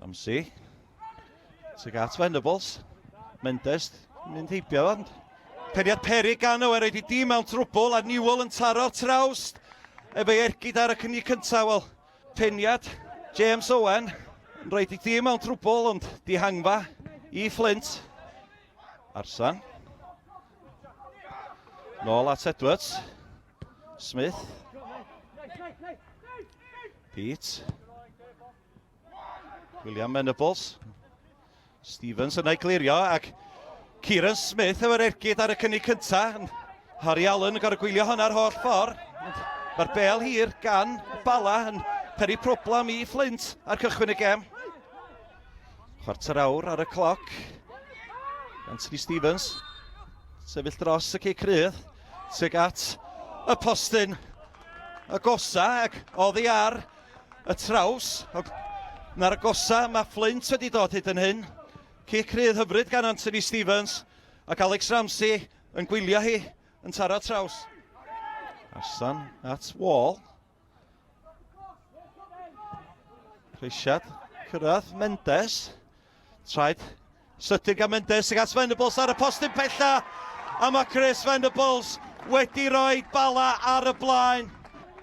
Ramsey. Tuag at Venables. Mendes mynd heibio ond peniad peryg gan Owen roed i dîm mewn trwbl a Newell yn taro'r trawst efo'i ergyd ar y cynnig cyntaf. Wel, peniad James Owen yn rhaid i dîm mewn trwbl ond dihangfa i Flint. Arsan. Nôl at Edwards. Smith. Pete. William Venables. Stevens yna i glirio ac Kieran Smith efo'r ergyd ar y cynnig cyntaf. Harry Allen yn gorau gwylio hwnna'r holl ffordd. Mae'r bel hir gan Bala yn peri problem i Flint ar cychwyn y gem. Chwarter awr ar y cloc. Anthony Stevens sefyll dros y cic rhydd tuag at y postyn agosa ac oddi ar y traws. Na'r agosa mae Flint wedi dod hyd yn hyn. Cic rhydd hyfryd gan Anthony Stevens ac Alex Ramsey yn gwylio hi yn taro traws. Arsan at Wall. Croesiad, cyrraedd Mendes. Traed sydyn gan Mendes sy'n at Venables ar y postyn pella. A mae Chris Venables wedi rhoi Bala ar y blaen.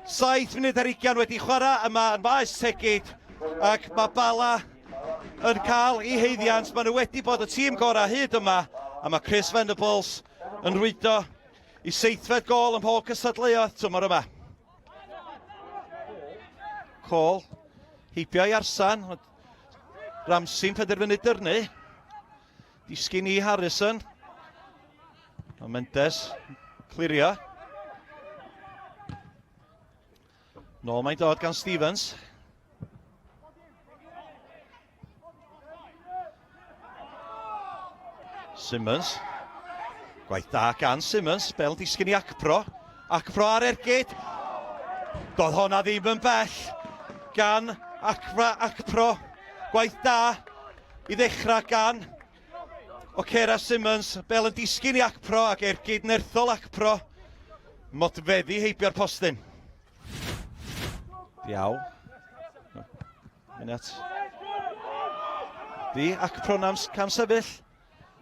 7 munud ar ugian wedi chwarae yma yn maes Tegid. Ac mae Bala yn cael ei haeddiant. Maen nhw wedi bod y tîm gorau hyd yma. A mae Chris Venables yn rwydo i seithfed gol ym mhob cystadleuaeth tymor yma. Cole, heibio i Arsan, Ramsey'n penderfynu dyrnu. Disgyn i Harrison. Mae Mendes clirio. Nôl mae'n dod gan Stevens. Simmons. Gwaith da gan Simmons. Bel disgyn i Acpro. Acpro ar ergyd. Doedd honna ddim yn bell gan Acra, Acpro. Gwaith da i ddechrau gan Okera Simmons. Bel yn disgyn i Acpro ac ergyd nerthol Acpro. Modfeddi heibio'r postyn. Diaw. Mynd at... Di Acpro nam cam sefyll.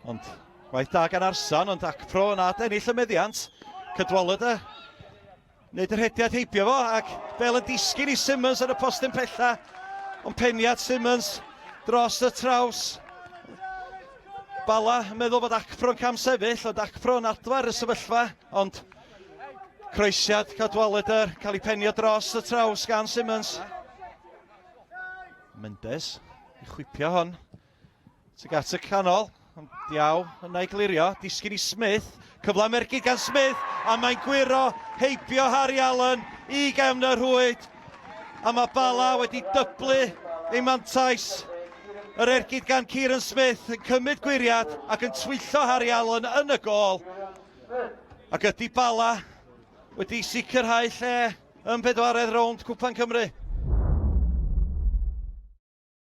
Ond gwaith da gan Arsan, ond Acpro yn adennill y meddiant. Cydwaled e. Wneud y rhediad heibio fo, ac Bel yn disgyn i Simmons yn y postyn pella. Ond peniad Simmons dros y traws. Bala yn meddwl bod Acpro'n cam sefyll, ond Acpro yn adfer y sefyllfa, ond croesiad Cadwaladr cael ei penio dros y traws gan Simmons. Mendes i chwipio hon. Tuag at y canol, ond diaw yna i glirio, disgyn i Smith, cyfle am ergyd gan Smith, a mae'n gwyro heibio Harry Allen i gefn y rhwyd, a mae Bala wedi dyblu ei mantais. Yr ergyd gan Kieran Smith yn cymryd gwyriad ac yn twyllo Harry Allen yn y gôl. Ac ydy Bala wedi sicrhau lle yn bedwaredd rownd Cwpan Cymru.